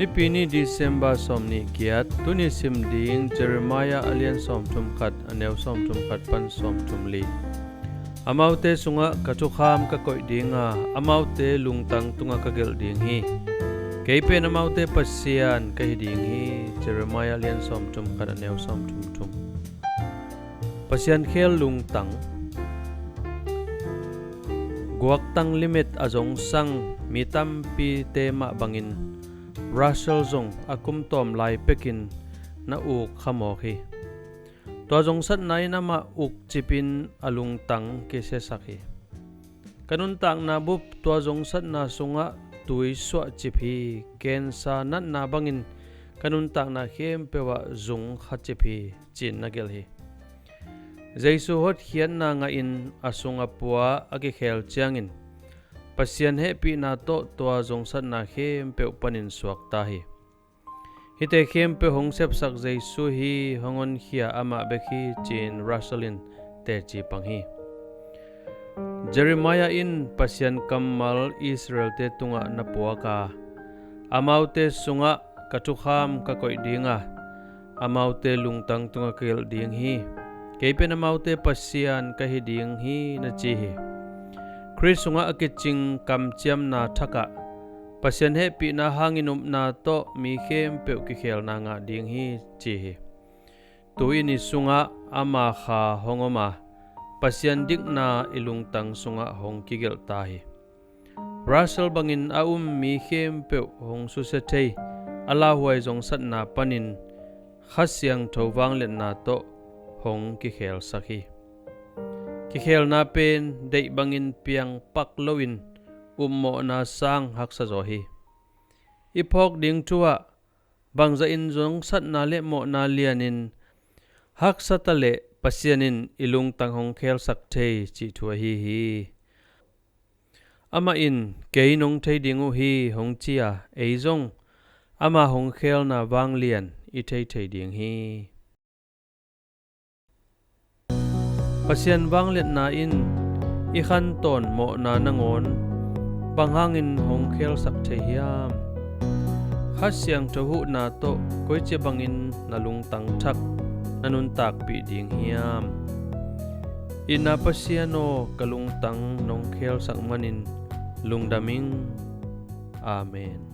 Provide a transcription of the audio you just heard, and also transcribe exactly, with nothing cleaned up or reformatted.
Nipi ni, December sawmnih giat. Tuni sim ding Jeremiah a lian sawmthum khat, a neu sawmthum khat pan sawmthum li. Amaute sungah ka thukham ka koih ding a, amaute lungtang tungah ka gelh ding hi. Kei pen amaute Pasian ka hi ding hi. Jeremiah lian sawmthum khat, a neu sawmthum thum. Pasian khel lungtang. Guaktang limit a zongsang mi tampite mah bangin Russell zong a kum tawm lai pekin na uk khamawk hi. Tua zongsatna in amah ukcipin a lungtang kisiasak hi. Ka nuntakna bup tua zongsatna sungah tui suahcip hi. Cancer natna bangin ka nuntakna khempeuh ah zung khacip hi, ci-in na gelh hi. Jesu hotkhiatna ngahin a sung a pua a kikhel ciangin Pasian hehpihna tawh tua zongsatna khempeuh panin suakta hi. Hihte khempeuh hong sepsak Jesu hi, hong honkhia amah bek hi, ci-in Russell in teci pang hi. Jeremiah in Pasian kammal Israelte tungah na puak a, amaute sungah ka thukham ka koih ding a, amaute lungtang tungah ka gelh ding hi. Kei pen amaute Pasian ka hi ding hi, na ci hi. Khrist sungah a kicing kamciamna thakah Pasian hehpihna hangin upna tawh mi khempeuh kikhelna ngah ding hi, ci hi. Tu-in i sungah ama kha hong om a, Pasian dikna i lungtang sungah hong kigelhta hi. Russell bangin a um mi khempeuh hong susia thei a lauhuai zongsatna panin Kha Siangtho vangliatna tawh hong kikhelsak hi. Kikhelna pen deih bangin piangpak loin upmawhna sang haksa zaw hi. I phawk ding thu ah bangzahin zongsatna le mawhna lianin haksa taleh Pasian in i lungtang hong khelsak thei cih thu ahi hi. Amah in kei nong thei ding uh hi hong ci a, ei zong ama hong khelna vanglian i thei thei ding hi. Pasian vangliatna in i khantawn mawhna nangawn bang hangin hong khelsak thei hiam? Kha Siangtho huhna tawh koici bangin na lungtang thak na nuntakpih ding hiam? Itna Pasian aw, ka lungtang nong khelsak manin lungdam ing. Amen.